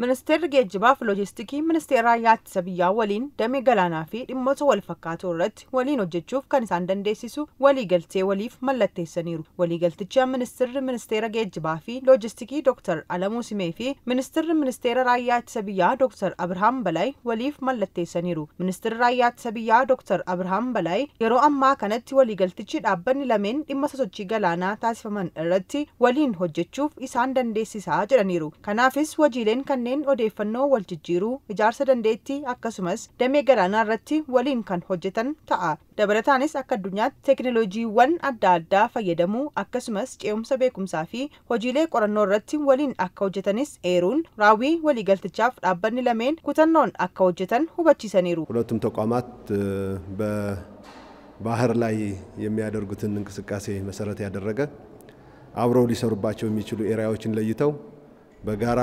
Ministeerri Geejjibaa fi Loojistiikii Ministeera Raayyaa Ittisa Biyyaa waliin damee galaanaa fi dhimmoota wal fakkaatoo irratti waliin hojjechuuf kan isaan dandeessisu waliigaltee waliif mallatteessaniiru. Waliigalticha Ministeerri Ministeera Geejjibaa fi Loojistiikii Dr. Alamuu Simee fi Ministeerri Ministeera Raayyaa Ittisa Biyyaa Dr. Abrahaam Balaay waliif mallatteessaniiru. Ministeerri Raayyaa Ittisa Biyyaa Dr. Abrahaam Balaay yeroo ammaa kanatti waliigaltichi dhaabbanni lameen dhimma sosochii galaanaa taasifaman irratti waliin hojjechuuf isaan dandeessisaa jedhaniiru. Kanaafis hojiileen kanneen odeeffannoo wal jijjiiruu, ijaarsa dandeettii akkasumas damee galaanaa irratti waliin kan hojjetan ta'a. Dabalataanis akka addunyaatti teekinooloojiiwwan adda addaa fayyadamuu akkasumas ce'umsa beekumsaa fi hojiilee qorannoo irratti waliin akka hojjetanis eeruun raawwii waliigaltichaaf dhaabbanni lameen kutannoon akka hojjetan hubachiisaniiru. ሁለቱም ተቋማት በባህር ላይ የሚያደርጉትን እንቅስቃሴ መሰረት ያደረገ አብረው ሊሰሩባቸው የሚችሉ ኤሪያዎችን ለይተው በጋራ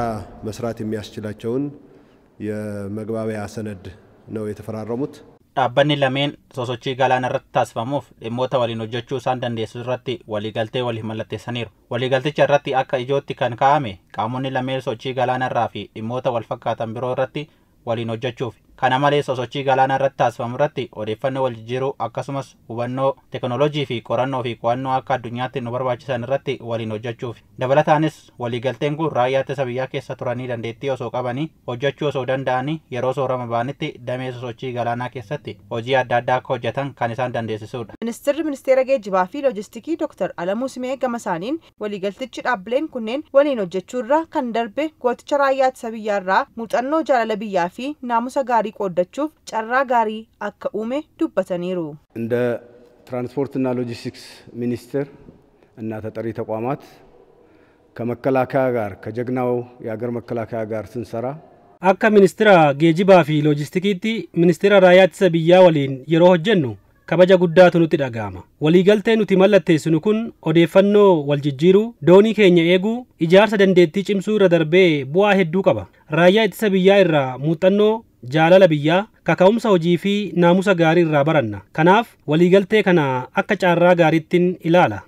መስራት የሚያስችላቸውን የመግባቢያ ሰነድ ነው የተፈራረሙት። Dhaabbanni lameen sosochii galaana irratti taasifamuuf dhimmoota waliin hojjechuu isaan dandeessisu irratti waliigaltee waliif mallatteessaniiru. Waliigalticha irratti akka ijootti kan kaa'ame qaamonni lameen sochii galaana irraa fi dhimmoota wal fakkaatan biroo irratti waliin hojjechuuf. Kana malees sosochii galaana irratti taasifamu irratti odeeffannoo wal jijjiiruu akkasumas hubannoo teekinooloojii fi qorannoo fi qo'annoo akka addunyaatti nu barbaachisan irratti waliin hojjechuuf. Dabalataanis waliigalteen kun raayyaa ittisa biyyaa keessa turanii dandeettii osoo qabanii hojjechuu osoo danda'anii yeroo soorama ba'anitti damee sosochii galaanaa keessatti hojii adda addaa akka hojjetan kan isaan dandeessisudha. Ministeerri Ministeera Geejjibaa fi Loojistiikii Dr. Alamuu Simee gama isaaniin waliigaltichi dhaabbileen kunneen waliin hojjechuu irra kan darbe gooticha raayyaa ittisa biyyaa irraa muuxannoo jaalala biyyaa fi naamusa gaarii qooddachuuf carraa gaarii akka uume dubbataniiru. እንደ ትራንስፖርትና ሎጂስቲክስ ሚኒስቴር እና ተጠሪ ተቋማት ከመከላከያ ጋር ከጀግናው የሀገር መከላከያ ጋር ስንሰራ Akka ministeera geejjibaa fi loojistikiitti ministeera raayyaa ittisa biyyaa waliin yeroo hojjennu kabaja guddaatu nutti dhaga'ama. Waliigaltee nuti mallatteessinu kun odeeffannoo wal jijjiiruu, doonii keenya eeguu, ijaarsa dandeettii cimsuu irra darbee bu'aa hedduu qaba. Raayyaa ittisa biyyaa irraa muuxannoo jaalala biyyaa, kaka'umsa hojii fi naamusa gaarii irraa baranna. Kanaaf waliigaltee kana akka carraa gaariittiin ilaala.